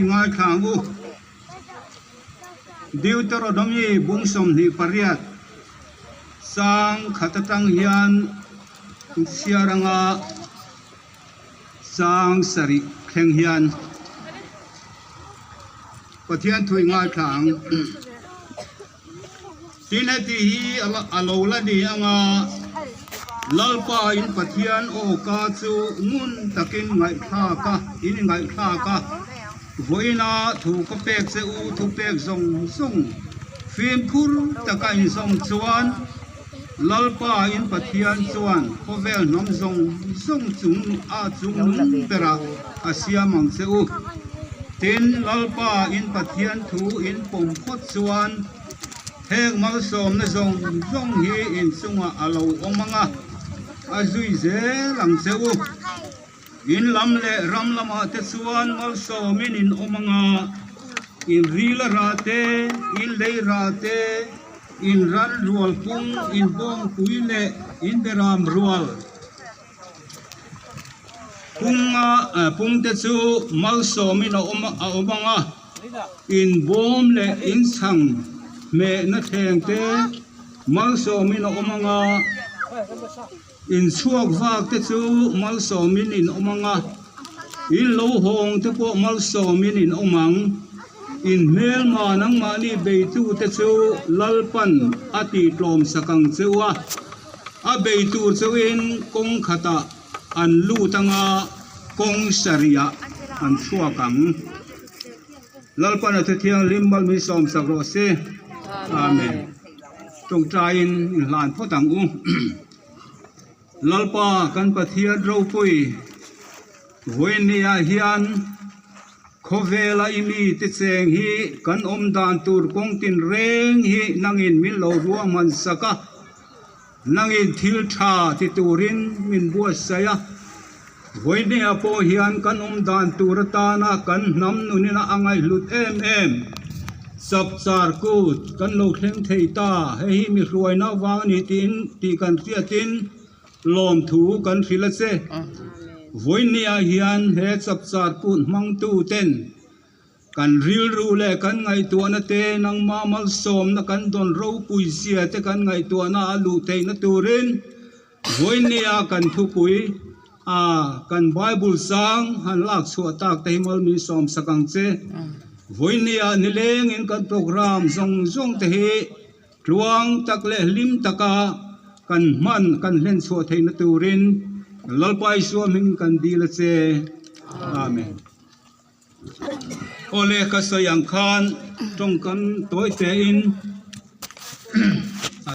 i ngaithla ang u. Deuteronomy bung 28 chang khat atang hian chhiar anga chang sarih thleng hian Pathian thu i ngaithla ang. Tin heti hi a lo la ni anga Lalpa in Pathian aw ka chu ngun takin ngaihthlak a, in ngaihthlak a, vawiina thu ka pek che u thupek zawng zawng fimkhur taka inzawm chuan Lalpa in Pathian chuan khawvel hnam zawng zawng chung a chung nung berah a siam ang che u. Tin, Lalpa in Pathian thu in pawm phawt chuan heng malsawmna zawng zawng hi in chungah a lo awm ang a, a zui zel ang che u. In lam leh ram lamah te chuan malsawmin in awm ang a, in ril a rah te, in lei rah te, in ran rual pung, in bawngpui leh in beram rual. Punga pungte chu malsawmin a awm a awm ang a, inbawm leh inchhang hmehna thleng te malsawmin a awm ang a, inchhuak vak te chu malsawmin in awm ang a, in lo hawng te pawh malsawmin in awm ang. In hmelma nangmahni beitute chu Lalpan a tihtlawm sak ang che u a. A bei tur chauhin kawng khatah an lut anga kawng sarihah an chhuak ang. Lalpan a Thuthianghlim mal min sawmsak rawh se. Amen. Tawngtaiin inhlan phawt ang u. Lalpa kan Pathian ropui vawiinniah hian khawvela i mite cheng hi kan awm dan tur kawng tinreng hi nangin min lo ruahman sak a. Nangin thil tha ti turin min buatsaih a, vawihnehah pawh hian kan awm dan tur atana kan hnam nunin a ngaihhlut em em. Chapchar kut kan lo thleng thei ta, hei hi mi hruaina avang a ni tiin tih kan hriatin lawmthu kan hrilh a che. Vawihnehah hian he chapchar kut hmangtu ten Kan rilru leh kan ngaihtuahna te, nangmah malsawmna kan dawn ropui zia te kan ngaihtuahna a luh theihna turin vawinia kan thupui a kan Bible sang han lak chhuah tak te hi mal min sawm sak ang che. Vawinia nilengin kan program zawng zawng te hi tluang tak leh hlim taka kan hman kan hlen chhuah theihna turin Lalpa Isua hming kan dil a che. Amen. Awle ka sawi ang khan tawngkam tawi tein